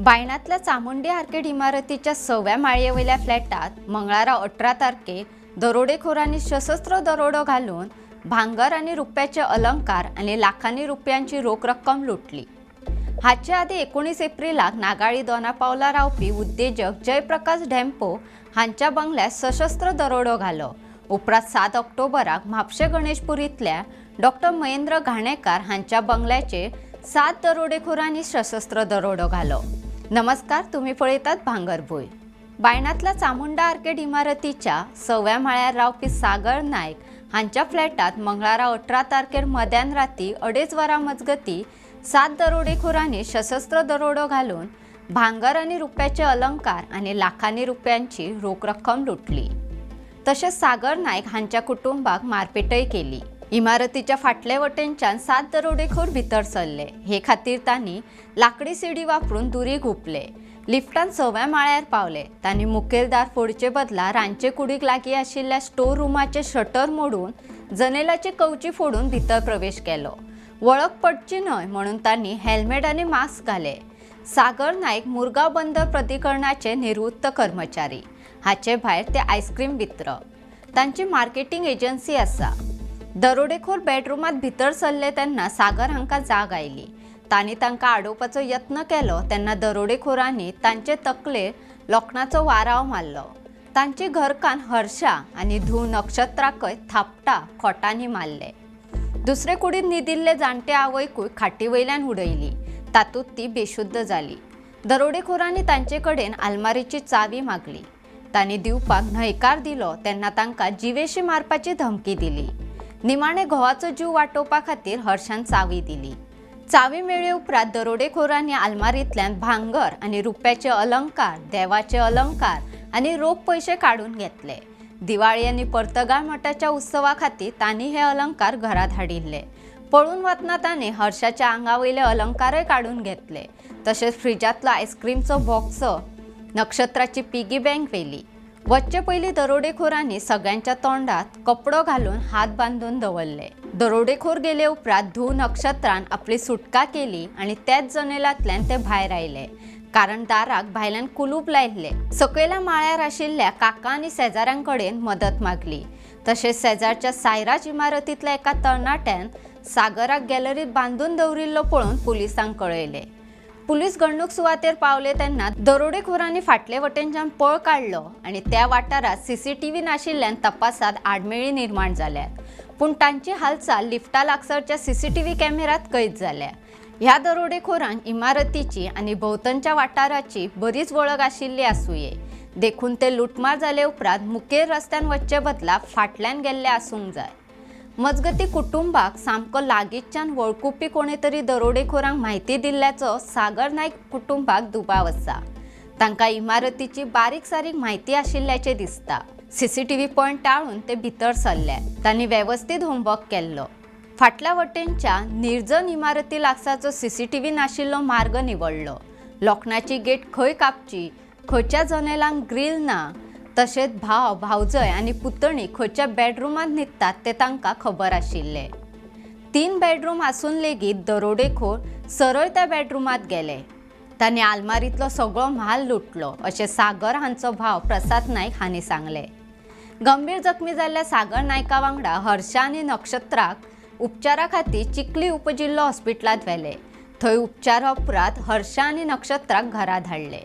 बायणातल्या Chamundi arcade इमारतीच्या 6व्या माळयेवयल्या फ्लॅटात मंगळारा 18 तारखेक दरोडेखोरांनी सशस्त्र दरोडो घालून भांगर आनी रुप्याचे अलंकार आनी लाखांनी रुपयांची रोख रक्कम लुटली। हाचे आदी 19 एप्रिलाक नागाळी दोनापावला रावपी उद्देजक जयप्रकाश ढेंपो हांच्या बंगल्यात सशस्त्र दरोडो घालो। उपरांत 7 ऑक्टोबराक म्हापशें गणेशपुरींतल्या डॉक्टर महेंद्र घाणेकार हांच्या बंगल्याचेर 7 दरोडेखोरांनी सशस्त्र दरोडो घालो। नमस्कार, तुम्ही पळयतात भांगरभूंय। बायणातल्या चामुंडा आर्केड इमारतीच्या 6व्या माळ्यार रावपी सागर नायक हांच्या फ्लॅटात मंगळारा 18 तारखेर मध्यान राती 2:30 वरां मजगती 7 दरोडेखोरांनी सशस्त्र दरोडो घालून भांगर आनी रुप्याचे अलंकार आनी लाखांनी रुपयांची रोख रक्कम लुटली। तशेंच सागर नायक हांच्या कुटुंबाक मारपेटय केली। इमारतीच्या फाटले वटेनच्यान 7 दरोडेखोर भितर सरले। हे खातीर तांणी लाकडी सिडी वापरून दुरी घुपले। लिफ्टान 6व्या माळ्यार पावले। तांणी मुखेल दार फोडचे बदला रांदचे कुडीक लागीं आशिल्ल्या स्टोर रुमाचे शटर मोडून जनेलाची कवची फोडून भितर प्रवेश केलो। वळख पडची न्हय म्हणून तांणी हेल्मेट आनी मास्क घाले। सागर नायक मुरगांव बंदर प्राधिकरणाचे निवृत्त कर्मचारी। हाचे भायर ते आयस्क्रीम वितरक। तांची मार्केटिंग एजन्सी आसा। दरोडेखोर बेडरूमात भितर सरले तेन्ना सागर हांकां जाग आयली। तांणी तांकां आडोवपाचो यत्न केलो तेन्ना दरोडेखोरांनी तांचे तकलेर लोखणाचो वाराव मारलो। तांची घरकान्न हर्षा आनी धूव नक्षत्राकय थापटा खोटांनी मारले। दुसरे कुडींत न्हिदिल्ले जाणटे आवयकूय खाटी वयल्यान उडयली। तातूंत ती बेशुद्ध जाली। दरोडेखोरांनी तांचे कडेन आलमारीची चावी मागली। तांणी दिवपाक न्हयकार दिलो तेन्ना तांकां जिवेशी मारपाची धमकी दिली। निमाणे घोवाचो जीव वाटोवपा खातीर हर्षान चावी दिली। चावी मेळ्ळे उपरांत दरोडेखोरांनी आलमारींतल्यान भांगर आनी रुप्याचे अलंकार, देवाचे अलंकार आनी रोख पयशे काडून घेतले। दिवाळी आनी पर्तगाळ मठाच्या उत्सवा खातीर तांणी हे अलंकार घरांत हाडिल्ले। पळून वतना तांणी हर्षाच्या आंगा वयले अलंकारय काडून घेतले। तशेंच फ्रिजांतलो आयस्क्रीमचो बॉक्स, नक्षत्राची पिगी बँक व्हेली। वच्चे पयलीं दरोडेखोरांनी सगळ्यांच्या तोंडात कपडो घालून हात बांदून दवरले। दरोडेखोर गेले उपरांत धूव नक्षत्रान आपली सुटका केली आनी त्याच जनेलांतल्यान ते भायर आयले, कारण दाराक भायल्यान कुलूप लायिल्ले। सकयल्या माळ्यार आशिल्ल्या काका आनी शेजाऱ्यां कडेन मदत मागली। तशेंच शेजारच्या सायराज इमारतींतल्या एका तरणाट्यान सागराक गॅलरीत बांदून दवरिल्लो पळोवन पुलिसांक कळयलें। पुलीस घडणूक सुवातेर पावले तेन्ना दरोडेखोरांनी फाटले वटेनच्यान पळ काडलो आनी त्या वाठारांत सीसीटीव्ही नाशिल्ल्यान तपासांत आडमेळी निर्माण जाल्यात। पूण तांची हालचाल लिफ्टा लागसरच्या सीसीटीव्ही कॅमेऱ्यांत कैद जाल्या। ह्या दरोडेखोरांक इमारतीची आनी भोंवतणच्या वाठाराची बरीच वळख आशिल्ली आसुये, देखून ते लुटमार जाले उपरांत मुखेल रस्त्यान वचचे बदला फाटल्यान गेल्ले आसूंक जाय। मजगती कुटुंबाक सामको लागींच्यान वळखुपी कोणे तरी दरोडेखोरांक म्हायती दिल्ल्याचो सागर नायक कुटुंबाक दुबाव आसा। तांकां इमारतीची बारीक सारीक म्हायती आशिल्ल्याचें दिसता। सीसीटीव्ही पॉयंट टाळून ते भितर सरले। तांणी वेवस्थीत होमवर्क केल्लो। फाटल्या वटेनच्या निर्जन इमारती लागसारचो सीसीटीव्ही नाशिल्लो मार्ग निवडलो। लोखणाची गेट खंय कापची, खंयच्या जनेलांक ग्रील ना, तशेंच भाव भावजय आनी पुतणी खंयच्या बेडरुमांत न्हिदतात ते तांकां खबर आशिल्लें। 3 बेडरूम आसून लेगीत दरोडेखोर सरळ त्या बेडरुमांत गेले। तांणी आलमारींतलो सगळो म्हाल लुटलो अशें सागर हांचो भाव प्रसाद नायक हांणी सांगलें। गंभीर जखमी जाल्ल्या सागर नायका वांगडा हर्षा आनी नक्षत्राक उपचारा खातीर चिखली उपजिल्लो हॉस्पिटलांत व्हेले। थंय उपचारा उपरांत हर्षा आनी नक्षत्राक घरा धाडले।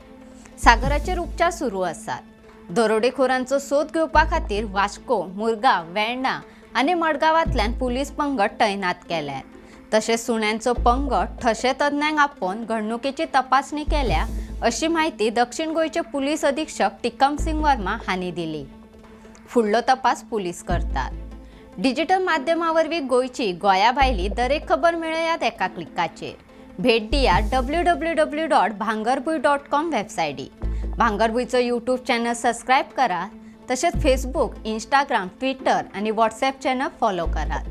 सागराचेर उपचार सुरू आसात। दरोडेखोरांचो सोद घेवपा खातीर वास्को, मुरगांव, वेर्णा आनी मडगांवांतल्यान पुलीस पंगड तैनात केल्यात। तशेंच सुण्यांचो पंगड ठशे तज्ञांक आपोवन घडणुकेची तपासणी केल्या अशी म्हायती दक्षिण गोंयचे पुलीस अधीक्षक टिकम सिंग वर्मा हांणी दिली। फुडलो तपास पुलीस करतात। डिजिटल माध्यमां वरवीं गोंयची, गोंया भायली दरेक खबर मेळयात एका क्लिकाचेर। भेट दिया www.bhangarbhuy.com वेबसायटी। भांगरभूंयचो यूट्यूब चॅनल सबस्क्रायब करा। तशेंच फेसबूक, इंस्टाग्राम, ट्विटर आनी व्हॉट्सॲप चॅनल फॉलो करात।